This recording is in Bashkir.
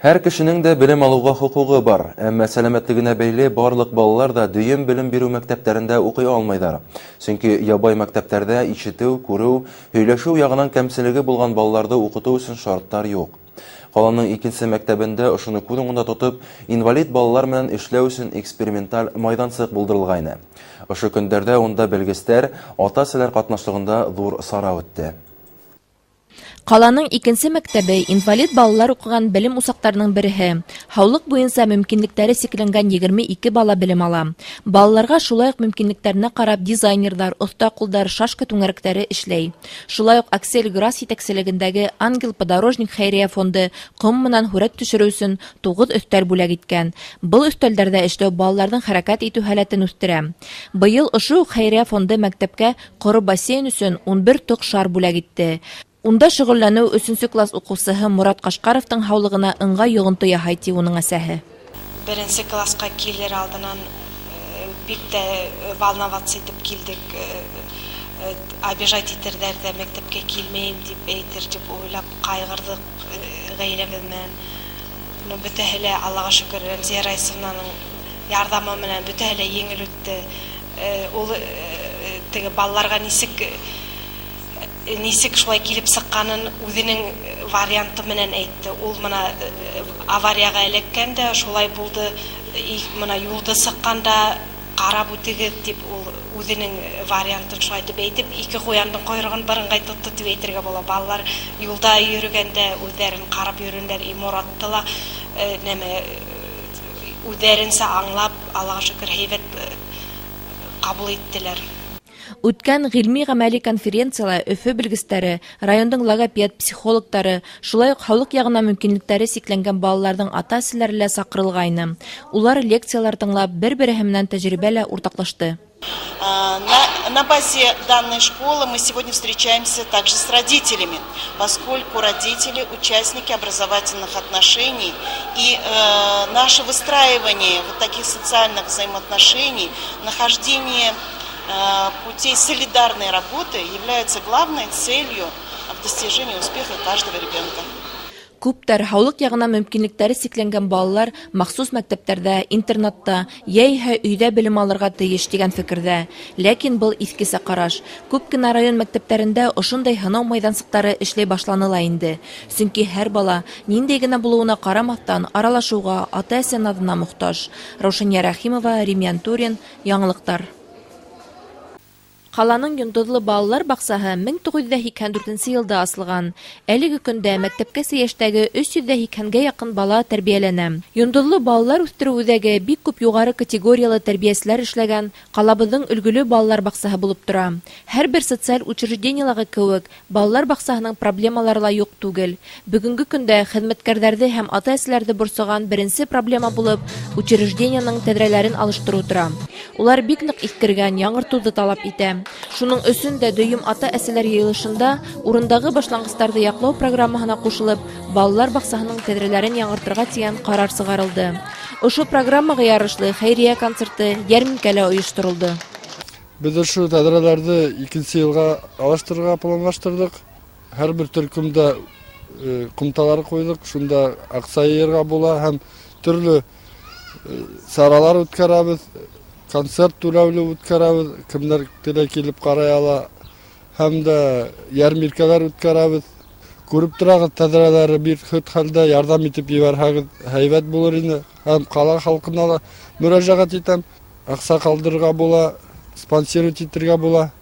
Һәр кешенең дә белем алыуға хоҡуғы бар, әммә сәләмәтлегенә бәйле барлыҡ балалар ҙа дөйөм белем биреү мәктәптәрендә уҡый алмайҙар. Сөнки ябай мәктәптәрҙә ишетеү, күреү, һөйләшеү яғынан кәмселеге булған балаларҙы уҡытыу өсөн шарттар юҡ. Ҡаланың икенсе мәктәбендә ошоно күҙ уңында тотоп, инвалид балалар менән эшләү өсөн эксперименталь майҙансыҡ булдырылғайны. Ошо көндәрҙә унда белгестәр, ата-әсәләр ҡатнашлығында ҙур сара үтте. Ҡаланың икенсе мәктәбе инвалид балалар уҡыған белем усаҡтарының береһе. Һаулыҡ буйынса мөмкинлектәре сикләнгән 22 бала белем ала. Балаларға шулай уҡ мөмкинлектәренә ҡарап дизайнерҙар, оҫта ҡулдар, шашка түңәрәктәре эшләй. Шулай уҡ Аксель Грасс етәкселегендәге Ангел Подорожник хәйриә фонды ҡом менән һүрәт төшөрөү өсөн 9 өҫтәл бүләк иткән. Был өҫтәлдәрҙә эшләү балаларҙың хәрәкәт итеү һәләтен үҫтерә. Быйыл ошо уҡ хәйриә фонды мәктәпкә ҡоро бассейн өсөн 11 тоҡ шар бүләк итте. Унда шөғөлләнеү өсөнсө класс уҡыусыһы Морат Ҡашҡаровтың һаулығына ыңғай йоғонто яһай, ти уның әсәһе. Беренсе класҡа килер алдынан бик тә волноваться итеп килдек. Обижать итерҙәр ҙә, мәктәпкә килмәйем тип әйтер тип уйлап ҡайғырҙыҡ ғаиләбеҙ менән. Но бөтәһе лә, Аллаға шөкөр, Рәмзиә Раисовнаның ярҙамы менән бөтәһе лә еңел үтте. Ул теге балаларға нисек шулай килеп сыҡҡанын үҙенең варианты менән әйтте. Ул мына аварияға эләккән дә шулай булды, мына юлды сыҡҡанда ҡарап үтегеҙ тип ул үҙенең вариантын шулай итеп әйтеп, ике ҡуяндың ҡойроғон бер ыңғай тотто тип әйтергә була. Балалар юлда йөрөгәндә үҙҙәрен ҡарап йөрөнөләр, и Моратты ла нәмә үҙҙәренсә аңлап, Аллаға шөкөр, һәйбәт ҡабул иттеләр. Үткән ғилми-ғәмәли конференцияла Өфө белгестәре, райондың логопед, психологтары, шулай уҡ һаулыҡ яғынан мөмкинлектәре сикләнгән балаларҙың ата-әсәләре лә саҡырылғайны. Улар лекциялар тыңлап, бер-береһе менән тәжрибә лә уртаҡлашты. На базе данной школы мы сегодня встречаемся также с родителями, поскольку родители – участники образовательных отношений, и наше выстраивание вот таких социальных взаимоотношений, нахождение путей солидарной работы является главной целью в достижении успеха каждого ребенка. Күптәр һаулыҡ яғынан мөмкинлектәре сикләнгән балалар махсус мәктәптәрҙә, интернатта, йәиһә өйҙә белем алырға тейеш тигән фекерҙә. Ләкин был иҫкесә ҡараш. Күп кенә район мәктәптәрендә ошондай һынау майҙансыҡтары эшләй башланы ла инде. Сөнки һәр бала ниндәй генә булыуына ҡарамаҫтан аралашыуға, ата-әсә наҙына мохтаж. Раушания Рәхимова, Римян Турин, Яңылыҡтар. Ҡаланың Йондоҙло балалар баҡсаһы 1984 йылда асылған. Әлеге көндә мәктәпкәсә йәштәге 380-гә яҡын бала тәрбиәләнә. Йондоҙло балалар үҫтереү үҙәге бик күп юғары категориялы тәрбиәселәр эшләгән ҡалабыҙҙың өлгөлө балалар баҡсаһы булып тора. Һәр бер социаль учреждениелағы кеүек балалар баҡсаһының проблемалары ла юҡ түгел. Бөгөнгө көндә хеҙмәткәрҙәрҙе һәм ата-әсәләрҙе борсоған беренсе проблема булып учреждениеның тәҙрәләрен алыштырыу тора. Улар бик ныҡ иҫкергән, яңыртыуҙы талап итә. Шуның өсөн дә дөйөм ата-әсәләр йыйылышында урындағы башланғыстарҙы яҡлау программаһына ҡушылып, балалар баҡсаһының тәҙрәләрен яңыртырға тигән ҡарар сығарылды. Ошо программаға ярышлы хәйриә концерты, йәрминкә лә ойошторолдо. Беҙ ошо тәҙрәләрҙе икенсе йылға алыштырырға планлаштырҙыҡ. Һәр бер төркөмдә ҡумталар ҡуйҙыҡ, шунда аҡса йыйырға була һәм төрлө саралар үткәрәбеҙ. Концерт түләүле үткәрәбеҙ, кемдәр теләй килеп ҡарай ала, һәм дә йәрминкәләр үткәрәбеҙ. Күреп торағыҙ, тәҙрәләре бик хөрт хәлдә, ярҙам итеп ебәрһәгеҙ һәйбәт булыр ине. Һәм ҡала халҡына ла мөрәжәғәт итәм, аҡса ҡалдырырға була, спонсировать итергә була.